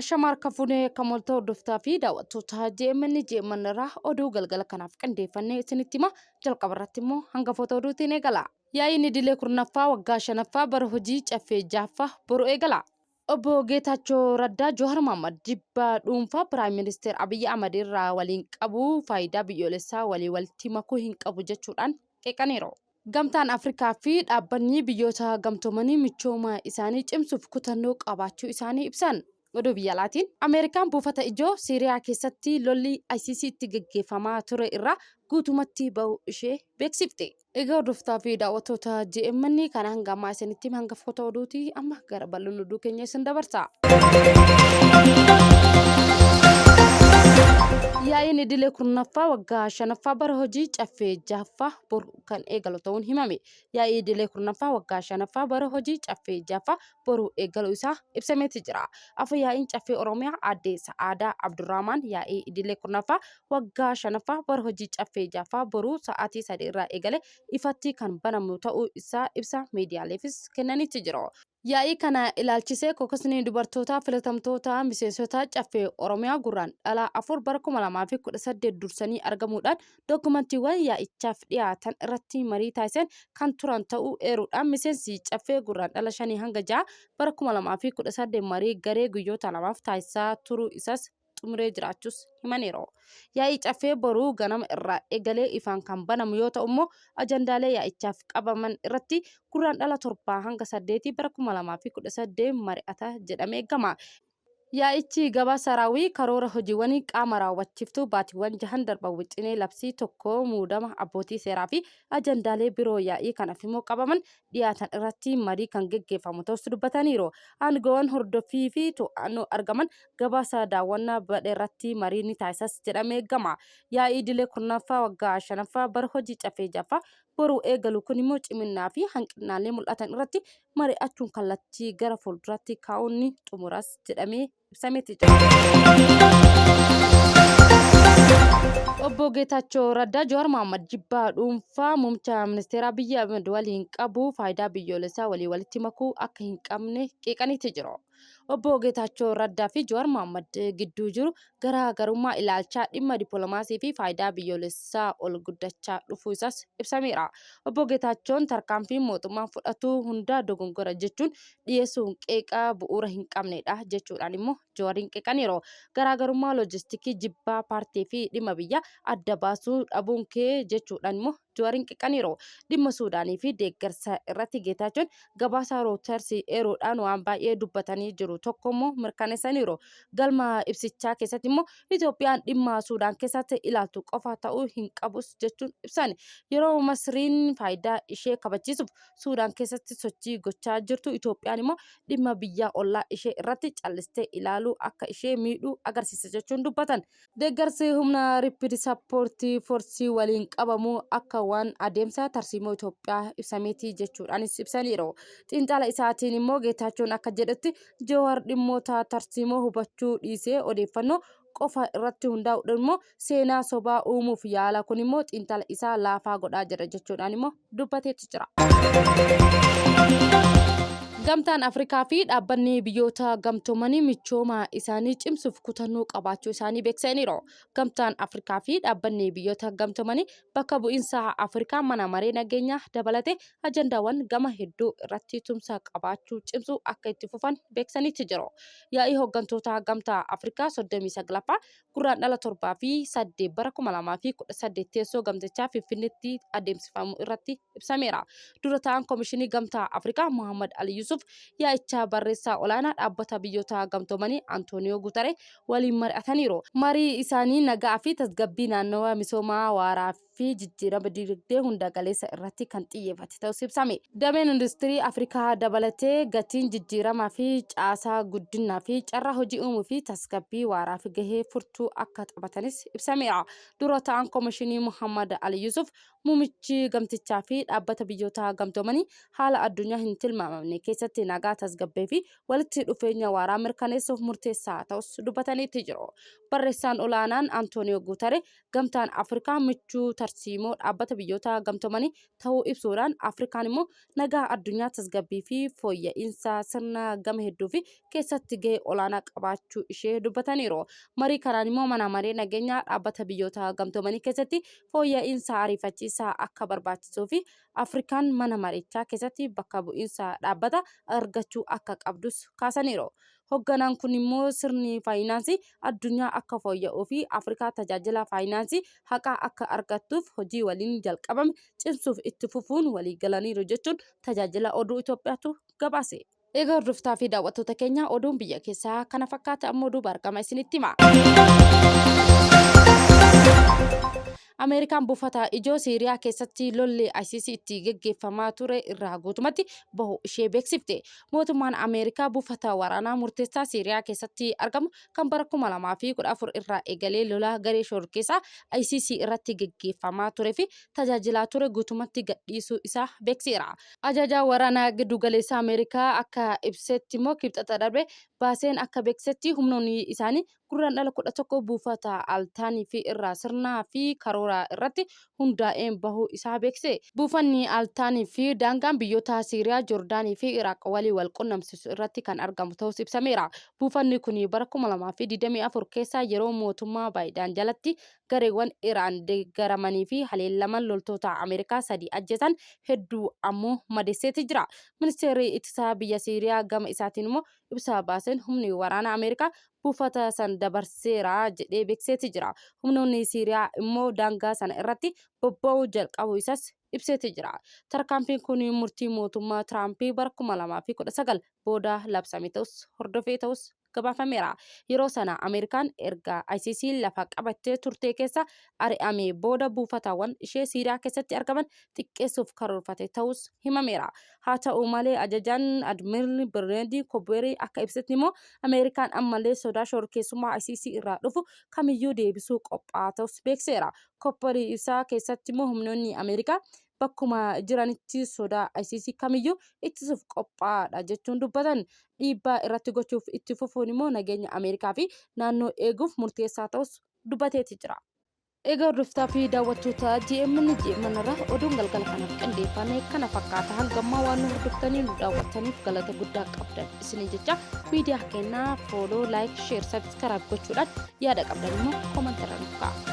Ashama harka fuunee akkam oolta hordoftaa fi daawwattoota JMN JMN irraa oduu galgala kanaaf qindeeffannee isinitti hima. Jalqaba irratti immoo hangafoota oduutiin eegala. Yaa'iin idilee 10ffaa waggaa 5ffaa bara hojii caffee 6ffaa boru eegala. Obbo Geetaachoo Raddaa Johaar Mahaammad jibba dhuunfaa Piraayim Ministeer Abiyyi Ahmad irraa waliin qabu faayidaa biyyoolessaa walii walitti makuu hin qabu jechuudhaan qeeqaniiru. Gamtaan Afrikaa fi Dhaabbanni Biyyoota Gamtoomanii michooma isaanii cimsuuf kutannoo qabaachuu isaanii ibsan. Oduu biyya alaatiin, Ameerikaan buufata ijoo Siiriyaa keessatti lolli ISIS itti gaggeeffamaa ture irraa guutumatti ba'uu ishee beeksifte. Egaa hordoftoota fi daawwattoota JMN kana hanga ammaa isinitti hime hangafoota oduuti amma gara bal'ina oduu keenya isin dabarsa. Yaa'iin idilee 10ffaa waggaa 5ffaa bara hojii caffee 6ffaa boru kan eegalu ta'uun himame. Yaa'ii idilee 10ffaa waggaa 5ffaa bara hojii caffee 6ffaa boru eegaluu isaa ibsameeti jira. Afa yaa'iin caffee Oromiyaa aadde Sa'aadaa Abdurrahmaan yaa'ii idilee 10ffaa waggaa 5ffaa bara hojii caffee 6ffaa boru sa'aatii 3 irraa eegale ifatti kan banamu ta'uu isaa ibsa miidiyaaleefis kennaniiti jiru. Yaa'ii kana ilaalchisee Kokosni dubartootaa filatamtoota miseensota Caffee Oromiyaa Gurraandhala 4 bara 2018 dursanii argamuudhaan dookumantiiwwan yaa'ichaaf dhiyaatan irratti marii taasisan kan turan ta'uu eeruudhaan miseensi Caffee Gurraandhala 5 hanga 6 bara 2018 marii garee guyyoota lamaaf taasisaa turuu isaas xumuree jiraachuus himaniiru. Yaa'ii Caffee boruu ganama irraa eegalee ifaan kan banamu yoo ta'u immoo ajandaalee yaa'ichaaf qabaman irratti Gurraandhala 7 hanga 8 bara 2018 mari'ata jedhamee eegama. Yaa'ichi gabaasa raawwii karoora hojiiwwanii qaama raawwachiiftuu baatiiwwan jahan darban wixinee labsii tokko muudama abbootii seeraa fi ajandaalee biroo yaa'ii kanaaf immoo qabaman dhiyaatan irratti marii kan geggeeffamu ta'us dubbataniiru. Aangoowwan hordoffii fi to'annoo argaman gabaasa daawwannaa badhe irratti marii ni taasisas jedhamee eegama. Yaa'ii idilee 10ffaa waggaa 5ffaa bara hojii Caffee 6ffaa boru eegalu kun immoo ciminnaa fi hanqinnaalee mul'atan irratti mari'achuun kallattii gara fuulduraatti kaa'uun ni xumuras jedhamee ibsameeti jira. Obbo Geetaachoo Raddaa Jawaar Mahaammad jibbaa dhuunfaa muummicha ministeeraa Abiyyi Ahmed waliin qabu faayidaa biyyoolessaa walii walitti makuu akka hin qabne qeeqaniiti jiru. Obbo Geetaachoo Raddaa fi Jawaar Mahaammad gidduu jiru garaa garummaa ilaalchaa dhimma dippiloomaasii fi faayidaa biyyoolessaa ol guddachaa dhufuu isaas ibsameera. Obbo Geetaachoon tarkaanfiin mootummaan fudhatu hundaa dogongora jechuun dhiyeessuun qeeqa bu'uura hin qabnedha jechuudhaan immoo Jawaariin qeeqaniiru. Garaagarummaa loojistikii jibbaa paartii fi dhimma biyyaa adda baasuu dhabuun kee jechuudhaan immoo Jawaariin qeeqaniiru. Dhimma Suudaanii fi deeggarsa irratti Geetaachoon gabaasa Reuters eeruudhaan waan baay'ee dubbatanii jiru tokko immoo mirkaneessaniiru. Galma ibsichaa keessatti immoo Itoophiyaan dhimma Suudaan keessatti ilaaltu qofa ta'uu hin qabus jechuun ibsan. Yeroo Masriin faayidaa ishee kabachiisuuf Suudaan keessatti sochii gochaa jirtu Itoophiyaan immoo dhimma biyyaa ollaa ishee irratti callistee ilaaluu akka ishee miidhuu agarsiisa jechuun dubbatan. Deeggarsi humna Rippid Sappoortii Forsii waliin qabamu akka waan adeemsa tarsiimoo Itoophiyaa ibsameeti jechuudhaanis ibsaniiru. Xiinxala isaatiin immoo Geetaachoon akka jedhetti Jawaar dhimmoota tarsiimoo hubachuu dhiisee odeeffannoo qofa irratti hundaa'uudhaan immoo seenaa sobaa uumuuf yaala kun immoo xiinxala isaa laafaa godhaa jira jechuudhaan immoo dubbateetti jira. Gamtaan Afrikaa fi dhaabbanni biyyoota gamtoomanii michooma isaanii cimsuuf kutannoo qabaachuu isaanii beeksisaniiru. Gamtaan Afrikaa fi dhaabbanni biyyoota gamtoomanii bakka bu'iinsa Afrikaa mana maree nageenyaa dabalatee ajandaawwan gama hedduu irratti tumsa qabaachuu cimsuu akka itti fufan beeksisaniitti jiru. Yaa'ii hooggantoota Gamtaa Afrikaa 39ffaa Gurraandhala 7 fi 8 bara 2018 teessoo gamtichaa Finfinneetti adeemsifamu irratti ibsameera. Dura ta'aan Komishinii Gamtaa Afrikaa Mohaammad Ali Yusuf yaa'ichaa barreessaa olaanaa dhaabbata biyyoota gamtoomanii Antooniyoo Guutaree waliin mari'ataniiru. Marii isaanii nagaa fi tasgabbii naannawaa misoomaa waaraa fi jijjiirama dinagdee hunda galeessa irratti kan xiyyeeffate ta'uus ibsame. Dameen industirii Afrikaa dabalatee gatiin jijjiiramaa fi caasaa guddinaa fi carraa hojii uumuu fi tasgabbii waaraaf gahee furtuu akka taphatanis ibsameera. Dura ta'aan Komishinii Muhammad Ali Yusuf muumichi gamtichaa fi dhaabbata biyyoota gamtoomanii haala addunyaa hin tilmaamamne keessatti nagaa tasgabbii fi walitti dhufeenya waaraa mirkaneessuuf murteessaa ta'us dubbataniitti jiru. Barreessaan olaanaan Antooniyoo Guutaree Gamtaan Afrikaa michuu tarsiimoo tarsiimoo Dhaabbata Biyyoota Gamtoomanii ta'uu ibsuudhaan Afrikaan immoo nagaa addunyaa tasgabbii fi fooyya'insa sirna gama hedduu fi keessatti gahee olaanaa qabaachuu ishee dubbataniiru. Marii kanaan immoo mana maree nageenyaa Dhaabbata Biyyoota Gamtoomanii keessatti fooyya'insa ariifachiisaa akka barbaachisuu fi Afrikaan mana marichaa keessatti bakka bu'iinsa dhaabbata argachuu akka qabdus kaasaniiru. Hogganaan kun immoo sirni faayinaansii addunyaa akka fooyya'uu fi Afrikaa tajaajila faayinaansii haqaa akka argattuuf hojii waliin jalqabame cimsuuf itti fufuun waliigalaniiru jechuun tajaajila oduu Itoophiyaatu gabaase. Egaa hordoftaa fi daawwattoota keenya oduun biyya keessaa kana fakkaata ammoo duuba argama isinitti hima. Ameerikaan buufata ijoo Siiriyaa keessatti lolli ISIS itti geggeeffamaa ture irraa guutumatti bahu ishee beeksifte. Mootummaan Ameerikaa buufata waraanaa murteessaa Siiriyaa keessatti argamu kan bara 2014 irraa eegalee lola garee shororkeessaa ISIS irratti geggeeffamaa ture fi tajaajilaa ture guutumatti gadhiisuu isaa beeksiseera. Ajajaan waraanaa giddugaleessaa Ameerikaa akka ibsetti immoo Kibxata darbe baaseen akka beeksisetti humnoonni isaanii Gurraandhala 11 buufata Altaanii fi irraa sirnaa fi karoora irratti hundaa'een bahuu isaa beeksise. Buufanni Altaanii fi daangaan biyyoota Siiriyaa, Joordaanii fi Iraaq waliin wal qunnamsiisu irratti kan argamu ta'uus ibsameera. Buufanni kun bara 2024 keessa yeroo mootummaa Baayidaan jalatti gareewwan Iraan deeggaramanii fi haleellaman loltoota Ameerikaa sadi ajjeesan hedduu ammoo madeesseeti jira. Ministeerri Ittisaa biyya Siiriyaa gama isaatiin immoo ibsa baaseen humni waraana Ameerikaa buufata san dabarseera jedhee beeksiseeti jira. Humnoonni Siiriyaa immoo daangaa sana irratti bobba'uu jalqabuu isaas ibseeti jira. Tarkaanfiin kun murtii mootummaa Tiraampii bara 2019 booda labsame ta'us hordofee ta'us gabaafameera. Yeroo sana Ameerikaan erga ICC lafa qabattee turtee keessa ari'amee booda buufatawwan ishee Siiriyaa keessatti argaman xiqqeessuuf karoorfate ta'us himameera. Haa ta'u malee ajajaan Admiral Birneedi Kobeerii akka ibsetti immoo Ameerikaan ammallee sodaa shororkeessummaa ICC irraa dhufu kamiyyuu deebisuu qophaa'aa ta'us beeksiseera. Koopparii ibsaa keessatti immoo humnoonni Ameerikaa bakkuma jiranitti sodaa ICC kamiyyuu ittisuuf qophaa'aadha jechuun dubbatan. Dhiibbaa irratti gochuuf itti fufuun immoo nageenya Ameerikaa fi naannoo eeguuf murteessaa ta'us dubbateeti jira. Egaa hordoftaa fi daawwattoota GMN GMN irraa oduun galgala kanaaf qindeeffame kana fakkaata. Hanga ammaa waan nu hordoftanii nu daawwattaniif galata guddaa qabdan isinii jecha miidiyaa keenyaa follow, like, share, subscribe gochuudhaan yaada qabdan immoo comment irra nuuf ka'a.